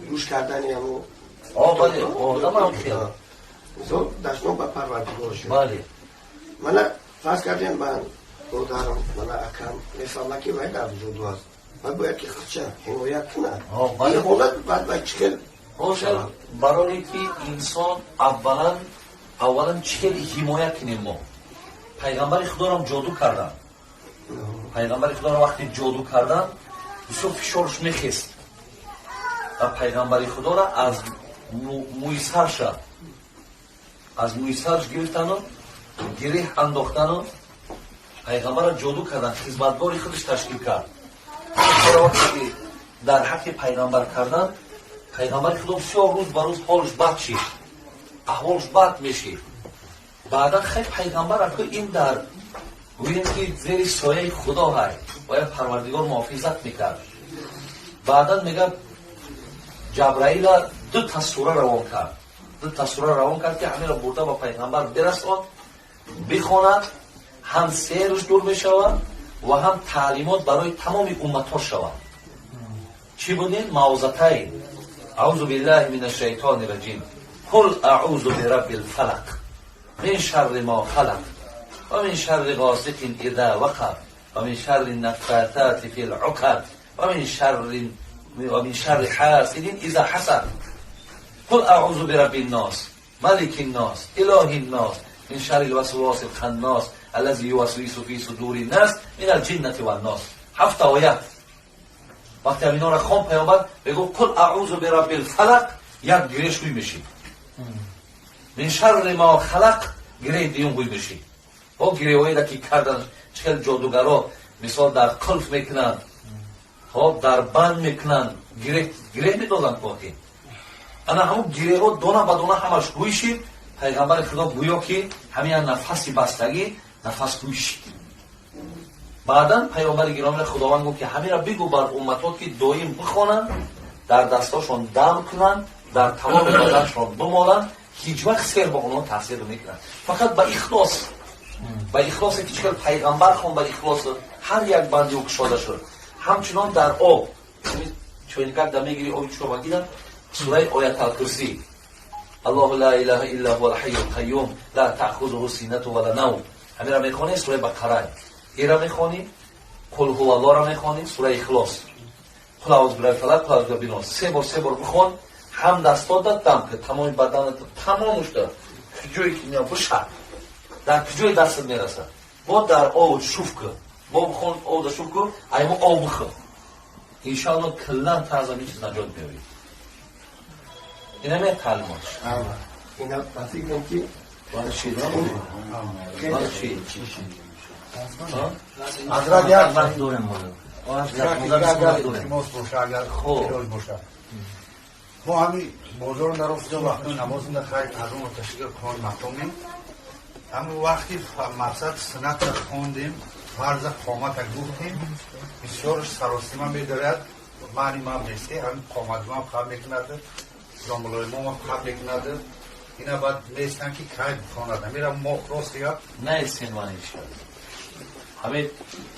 Гӯш кардани ҳамо. Бале, одам ҳам хел. Мисол, дашном ба Парвардигор шуд. Бале. Мана, фарз кардем, ман, додарам, мана акам мефаҳмад, ки вай дар ҷоду аст, вай бояд ки худша ҳимоят кунад. Бале. Ин ҳолат баъд вай чӣ хел Ҳозир барое ки инсон аввалан чӣ хел ҳимоя кунем? Мо пайғамбари Худорам ҷоду кардан. Пайғамбари Худоро вақте ҷоду кардан, бисёр фишорш мехест ва пайғамбари Худоро аз мӯи сарша, аз мӯи сарш гирифтану гиреҳ андохтану пайғамбарро ҷоду кардан. Хизматгори худаш ташкил кард. Вақте ки дар ҳаққи пайғамбар кардан, пайғамбари Худо бисёр рӯз ба рӯз ҳолш бад шид, аҳволш бад мешид. Баъдан хай, пайғамбар аку ин дар, гӯем ки, зери сояи Худо ҳай, бояд Парвардигор муҳофизат мекард. Баъдан мега, Ҷабраила дута сура равон кард, дута сура равон кард, ки ҳамеро бурда ба пайғамбар бирасон, бихонад, ҳам сеҳрш дур мешавад ва ҳам таълимот барои тамоми умматҳо шавад. Чӣ будин? Муаввизатайн. أعوذ بالله من الشيطان الرجيم، قل أعوذ برب الفلق، من شر ما خلق، ومن شر غاسق إذا وقب، ومن شر النفاثات في العقد، ومن شر حاسد إذا حسد. قل أعوذ برب الناس، ملك الناس، إله الناس، من شر الوسواس الخناس، الذي يوسوس في صدور الناس، من الجنة والناس. ҳафта оят. Вақте ҳаминора хон, паёмбар мегӯ: قل أعوذ برب الفلق, як гиреш ҳуй мешид. من شر ما خلق, гиреи дуюм ҳуй мешид. О гиреҳоеда ки кардан, чӣ хел ҷодугаро, мисол, дар қулф мекунанд, хоб, дар банд мекунанд, гиреҳ медоданд коҳи. Ана ҳамун гиреҳо дона ба дона ҳамаш ҳуй шид. Пайғамбари Худо гӯё ки ҳамин нафаси бастагӣ нафас ҳуй шид. Баъдан паёмбари гиромиро Худованд гуфт, ки ҳаминро бигӯ бар умматот, ки доим бихонанд, дар дастошон дам кунанд, дар тамоми баданшон бимоланд, ҳеҷ вақт сеҳр ба онҳо таъсир намекунад. Фақат ба ихлос, ба ихлосе ки чӣ хел пайғамбар хон, ба ихлос ҳар як банди ӯ кушода шуд. Ҳамчунон дар об чойникак да мегири, оби чӯбагида, сураи Ояталкурсӣ: الله لا إله إلا هو الحي القيوم، لا تأخذه سنة ولا نوم. Ҳамира мехонӣ, сураи Бақара ира мехонӣ, قل هو الله ра мехонӣ, сураи Ихлос, قل أعوذ برب الفلق، قل أعوذ برب الناس, се бор, се бор бихон, ҳам дастот дам ки тамоми баданат, тамомуш да куҷое ки биша, дар куҷои дастат мерасад, бо дар об шуф ку, бо бихон, об да шуф ку, аймо об бихӯр. Иншоалло, киллан та аз ҳамин чиз наҷот меёбӣ. Инаме таълимотш. Ина ба фикрам, ки Барои чӣ? Ҳазрат, як вақт дорем мо. Агар илтимос боша, агар илоҷ боша, мо ҳами бозорро нарафтем, вақти намоз хайр аз он оташига хон мақомем. Ҳамн вақти мақсад сунната хондем, фарза қомата гуфтем, бисёр саросима медорад. Маъни ман несте, ҳамин қоматмам хаб мекунад, домулоимомам хаб мекунад. Ина баъд местан, ки кай бихонад ҳамира мо, рости гап. Наистен, ман ҳамин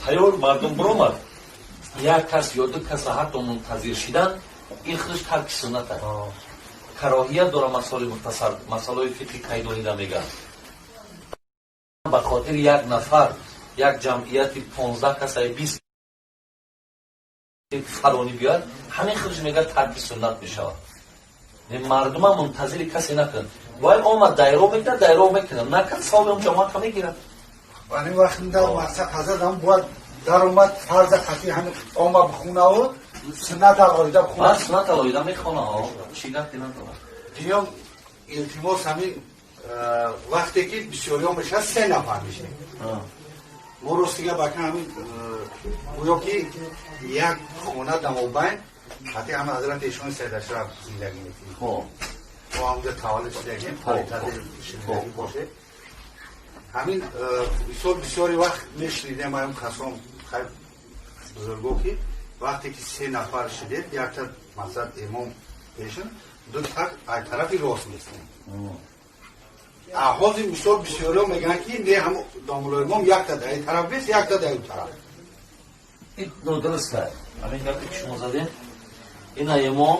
тайёр мардум биромад, як кас ё ду каса ҳатто мунтазир шидан, ин худаш тарки суннат аст, кароҳият дора. Масоли мухтасар, масъалаҳои фиқҳи кайдонида мегӯянд, ба хотири як нафар як ҷамъияти 15 касаи, 20 фалонӣ биёяд, ҳамин худаш мегӯяд, тарки суннат мешавад. Мардума мунтазири касе накун. Бояд омад, дайро мекунад, дайро мекунад, накард, савоби он ҷамоата мегирад. Ани вақт мақсад, ҳазрат, ҳам бояд даромад фарза қати ҳами ома бихунаву суннат алоҳида бихуна. Суннат алоҳида мехона, чӣ гапи надорад. Дуюм илтимос, ҳамин вақте ки бисёриҳо мешавад, се нафар мешавем мо, рости гап, ака, ҳамин гӯё ки як хона дамобайн ҳати ҳама ҳазрати эшони Сайдашраф зиндагӣ мекунем, мо ҳамҷа таваллуд шудагем, шидагӣ боше. Ҳамин мисол, бисёри вақт мешунидем аём касон, бузурго, ки вақте ки се нафар шидед, якта масалан имом пешин, ду так ай тарафи рост местем. Ҳозир мисол, бисёриҳо мегӯянд, ки не, ҳам домулоимом якта дар ин тараф бест, якта дар ин тараф. Ин нодуруст аст. Ҳамин гапе ки шумо задем, ина имом,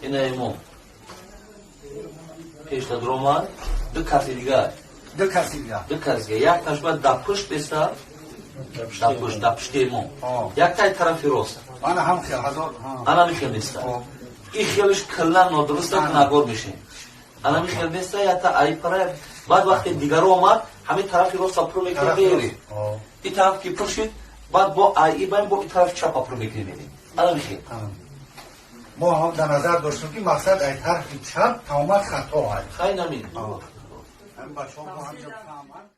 ина имом пешта дуромад, ду каси дигар. Ду каси дигар. Ду каси дигар, якташ бояд дар пушт беста, дар пушт, дар пушти имом, яктаи тарафи рост. Ана ҳам хел ҳазор. Ана михел места. Ин хелиш каллан нодуруст аст, гунаҳгор мешем. Ана михел места, якта ай пара, баъд вақте дигаро омад, ҳамин тарафи роста пур мекунем, мерем. Ин тараф ки пур шид, баъд бо ай баем, бо ин тарафи чапа пур мекунем, мерем. Ана михел. Мо ҳам дар назар доштем, ки мақсад ай тарафи чап тамоман хато ай. Хай, намин. Ҳамин бачаҳо бо ҳамҷо фаҳманд.